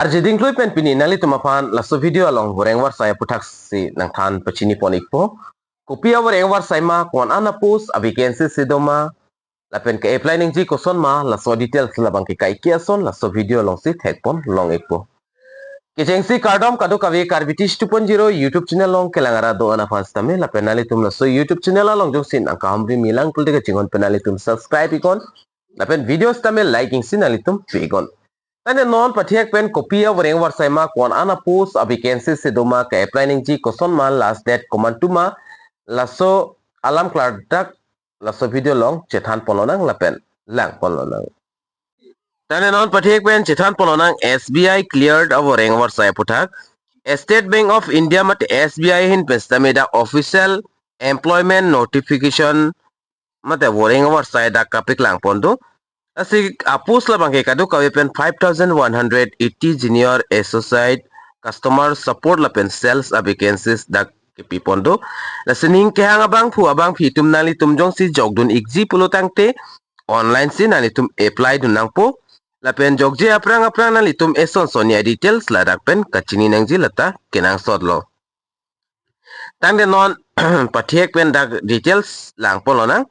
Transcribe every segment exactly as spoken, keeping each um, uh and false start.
Arjiding klui pen pini nanglitum aphan laso video along voreng varsai aputhaksi nangthan pachini pon ikpo. Kopi avoreng varsai ma, ko-an a-post, a-vacancy si doma, lapen ke-apply nangji koson ma, laso details labang ke kaike ason laso video alongsi thek pon long ikpo. Kechengsi kardom kadokave Karbi Tish two point zero YouTube channel along kelang arat do-an aphan sitame, lapen nanglitum laso YouTube channel along jongsi nangkahumri milang pulote kachinghon pen nanglitum subscribe iknon, lapen video sitame like ingsi nanglitum pi iknon. Tangte non pathek pen kopi avoreng varsai ma, ko-an a-post, a-vacancy si doma, ke-apply nangji koson ma, last date komantu ma, laso alam klardak laso video along chethan pon lonang lapen lang pon lonang. Tangte non pathek pen chethan pon lonang S B I cleared avoreng varsai aputhak. State Bank of India mate S B I ahin pen sitame dak official employment notification mate voreng varsai dak kapaklang pon do. Lasi a-post labang ke kadokave pen five thousand one hundred eighty junior associate customer support lapen sales a-vacancies dak kepi pon do. Lasi ning kehang abangphu abangphi atum nanglitum jongsi jokdun ikji pulo tangte online si nanglitum apply dun nangpo. Lapen jokji aphrang aphrang nanglitum eson sonni a-details ladak pen kachini nangji lata kenangsot lo. Tangte non pathek pen dak details lang pon lonang.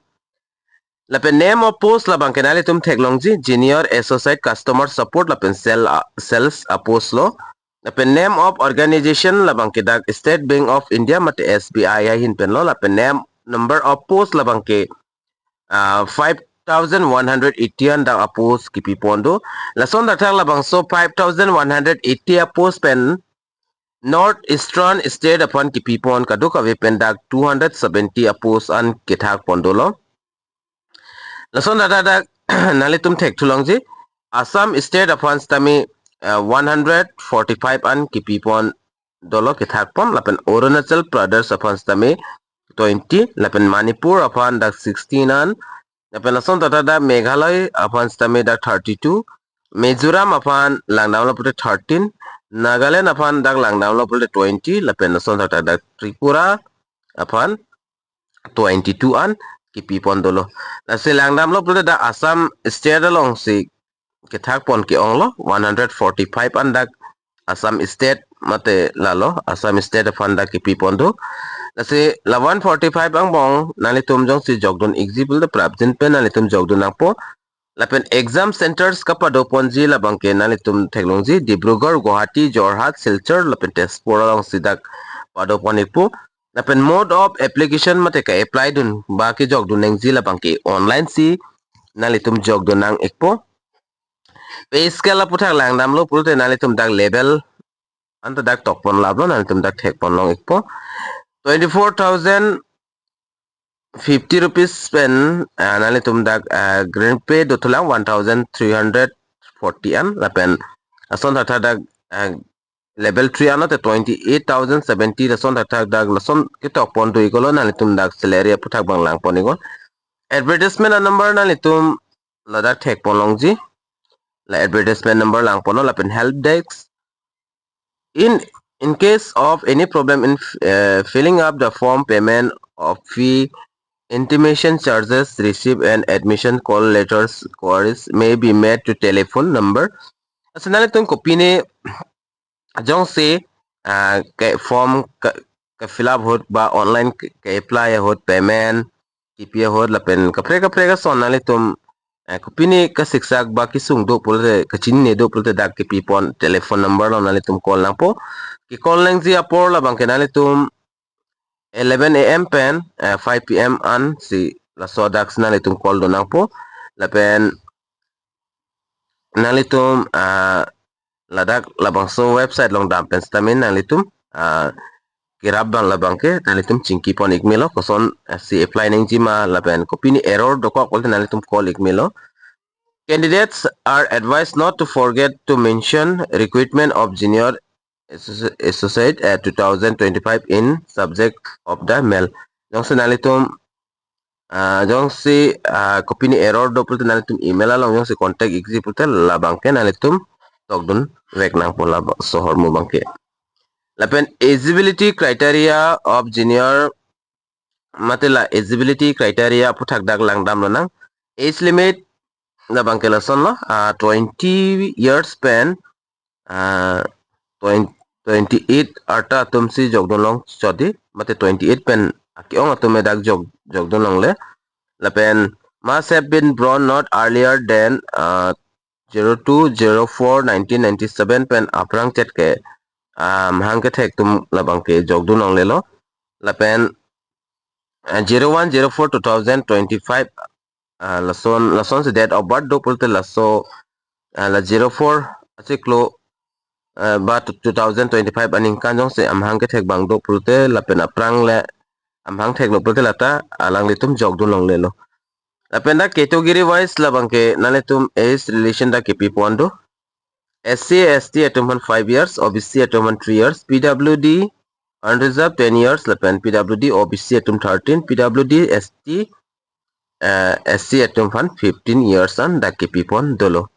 Lapen name of post labang ke nanglitum theklongji, junior associate customer support lapen sel a- sales a-post lo. Lapen name of organization labang ke dak State Bank of India mate S B I ahin pen lo. Lapen name, number of post labang ke ah, five thousand one hundred eighty an dak a-post kipi pon do. Lason thakthak labangso five thousand one hundred eighty a-post pen North Eastern State aphan kipi pon kadokave pen dak two hundred seventy a-post an kethak pon dolo. Lason thakthak dak nanglitum thekthu longji, Assam State aphan sitame ah, one hundred forty-five an kipi pon dolo kethak pon, lapen Arunachal Pradesh aphan sitame twenty, lapen Manipur aphan dak sixteen an, lapen lason thakthak dak Meghalaya aphan sitame dak thirty-two, Mizoram aphan langdamlo pulote thirteen, Nagaland aphan dak langdamlo pulote twenty, lapen lason thakthak dak Tripura aphan twenty-two an kipi pon dolo. Lasi langdamlo pulote dak Assam State alongsi kethak pon ke-onglo, one hundred forty-five an dak Assam State mate lalo, Assam State aphan dak kipi pon do. Lasi la one forty-five angbong nanglitum jongsi jokdun ikji pulote prapjin pen nanglitum jokdun nangpo. Lapen exam centers kapado ponji labang ke nanglitum theklongji, Dibrugarh, Guwahati, Jorhat, Silchar lapen Tezpur alongsi dak pado pon ikpo. Lapen mode of application mate ke-apply dun ba kejokdun nangji labang ke online si nanglitum jokdun nang ikpo. Pay scale aputhak langdamlo pulote nanglitum dak level anta dak tok pon laplo, nanglitum dak thek pon long ikpo. Twenty-four thousand fifty rupees pen ah, nanglitum dak ah, grade pay dothulang one thousand three hundred forty an, lapen lason thakthak dak ah, level three ano te twenty-eight thousand seventy, lason thakthak dak lason ketok pon do ikolo, nanglitum dak salary aputhak bang lang pon ikolo. Advertisement a-number nanglitum ladak thek pon longji. La advertisement number lang ponlo, lapen help desk. In in case of any problem in uh, filling up the form, payment of fee, intimation charges, receive and admission call letters, queries may be made to telephone number. Lasi nanglitum kopine jongsi ah, ke form ke, ke-fill up ahut ba online ke, ke-apply ahut, payment kipi ahut lapen kaprek kaprek ason nanglitum eh, kopine kasiksak ba kesung do pulote, kachinine do pulote dak kipi pon, telephone number along nanglitum call nangpo. Ke-call nangji apor labang ke nanglitum eleven A M pen eh, five P M an si laso dak si nanglitum call dun nangpo. Lapen nanglitum ah, ladak labangso website along dam pen sitame nanglitum ah, kerap abang labang ke nanglitum chingki pon ik melo, koson ah, si apply nangji ma lapen kopine error dokok pulote nanglitum call ik melo. Candidates are advised not to forget to mention recruitment of junior associ- associate at two thousand twenty-five in subject of the mail. Jongsi nanglitum ah, jongsi ah, kopine error do pulote nanglitum email along jongsi contact ikji pulote labang ke nanglitum tokdun vek nangpo, labangso ahormu abang ke. Lapen eligibility criteria of junior mate la eligibility criteria aputhak dak langdam lonang. Age limit labang ke lasonlo ah, twenty years pen ah, twenty, twenty-eight arta atum si jokdun long chodi, mate twenty-eight pen ake-ong atum me dak jok, jokdun longle. Lapen must have been born not earlier than, ah, zero two zero four nineteen ninety-seven pen aphrang chet ke, ah, amahang kethek atum labang ke jokdun longlelo. Lapen, ah, zero one zero four two thousand twenty-five, ah, lason, lason si date of birth do pulote laso, ah, la zero four achiklo, ah, ba two thousand twenty-five aningkan jongsi amahang kethek abang do pulote lapen aphrang le amahang theklo pulote lata alanglitum jokdun longlelo. Lapen dak category wise labang ke nanglitum age relation dak kepi pon do. S C, S T atum aphan five years, O B C atum aphan three years, P W D unreserved ten years, lapen P W D O B C atum thirteen, P W D S T, eh, S C atum aphan fifteen years an dak kepi pon dolo.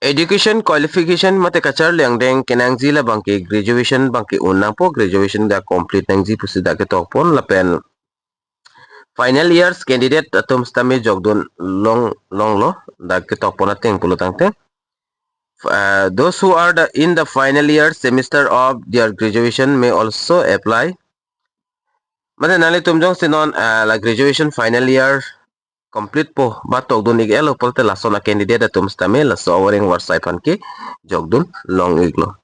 Education qualification mate kacharli angdeng kenangji labang ke graduation abang ke un nangpo, graduation dak complete nangji pusi dak ketok pon, lapen final years candidate atum sitame jokdun long, longlo, dak ketok pon ateng pulo tangte. Uh, those who are the, in the final year semester of their graduation may also apply. Mate nanglitum jongsi non, uh, la graduation final year complete po ba tokdun ik-etlo pulote lason a candidate atum sitame laso avoreng avarsai aphan ke jokdun long iklo.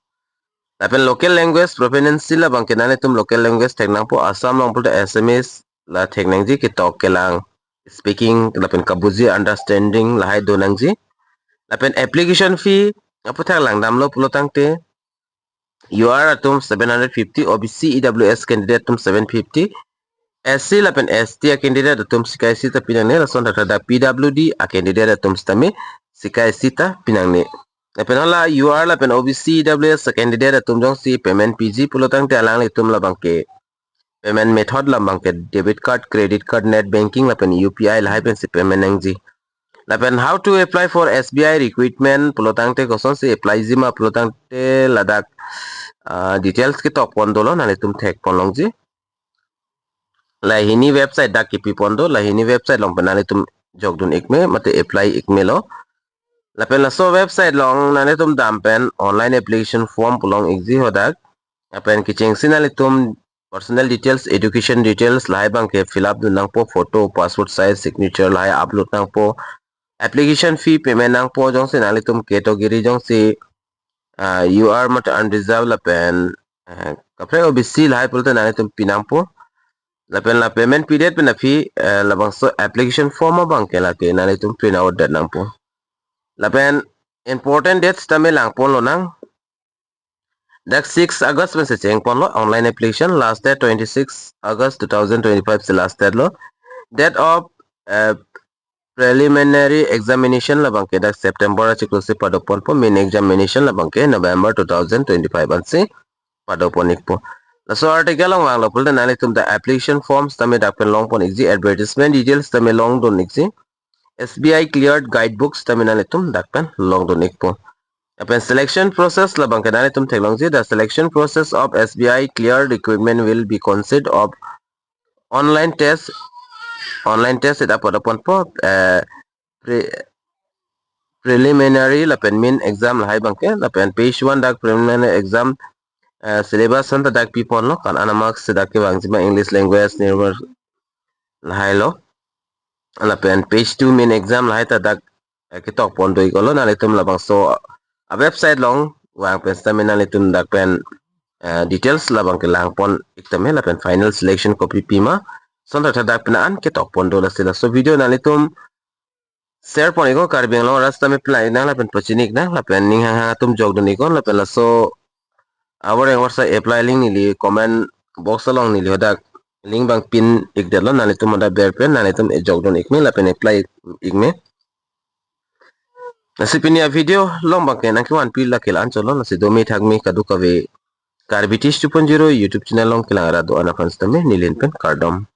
Lapen local language proficiency labang ke nanglitum local language thek nangpo, Assam along pulote Assamese la thek nangji, ketok kelang, speaking lapen kabuji understanding lahai do nangji. Lapen application fee aputhak langdamlo pulo tangte, U R atum seven hundred fifty, O B C, E W S candidate atum seven fifty, S C lapen S T a candidate atum sika isi ta pinangne, lason tata dak P W D a candidate atum sitame sika isi ta pinangne. Lapen hala U R lapen O B C, E W S a candidate atum jongsi payment piji pulo tangte alanglitum labang ke payment method labang ke debit card, credit card, net banking lapen U P I lahai pensi payment nangji. Lapen how to apply for S B I recruitment pulo tangte, kosonsi apply ji ma pulo tangte ladak, ah, details ketok pon dolo, nanglitum thek pon longji. Lahini website dak kepi pon do, lahini website along pen nanglitum jokdun ikme mate apply ikmelo. Lapen laso website along nanglitum dam pen online application form pu long ikji hadak. Lapen kechengsi nanglitum personal details, education details lahai abang ke fill up dun nangpo, photo, passport size, signature lahai upload nangpo. Application fee payment nangpo, jongsi nanglitum category jongsi, ah, U R mate unreserved lapen, ah, kaprek O B C lahai pulote nanglitum pi nangpo. Lapen la payment period pen aphi, eh, labangso application form abang ke lake nanglitum print out det nangpo. Lapen important dates tame lang pon lonang. Dak six August pensi cheng ponlo online application, last date twenty-six August two thousand twenty-five si last date lo. Date of, eh, preliminary examination labang ke dak September achiklo si pado ponpo, main examination labang ke November two thousand twenty-five ansi pado pon ikpo. Laso article along vanglo pulote nanglitum dak application forms tame dak pen long pon ikji, advertisement details tame long dun ikji, S B I cleared guidebooks tame nanglitum dak pen long dun ikpo. Lapen selection process labang ke nanglitum theklongji, the selection process of S B I cleared recruitment will be consist of online test, online test seta pado ponpo, eh, pre-, preliminary lapen main exam lahai abang ke, lapen page one dak preliminary exam, eh, syllabus an ta dak pi ponlo, kan ana marks dak kevangji ma English language, number lahai lo. Lapen page two main exam lahai ta dak, eh, ketok pon do iklo, nanglitum labangso a website along vang pen sitame nanglitum dak pen, eh, details labang ke lang pon ik tame lapen final selection kopi pima, lason tata dak pen an ketok pon do. Lasi laso video nanglitum share pon iknon, Karbi Anglong arat sitame plang iknang lapen pachini iknang lapen ning hanghang atum jokdun iknon, lapen laso avoreng avarsai apply link neli comment box along neli hadak link abang pin ik detlo, nanglitum hadak ber pen nanglitum jokdun ikme lapen apply ik-, ikme. Lasi pini a video along abang ke nangkevan pi lake la-an chotlo, lasi dome thakme kadokave Karbi Teach two point zero YouTube channel along kelang arat do-an aphan sitame neli ahin pen kardom.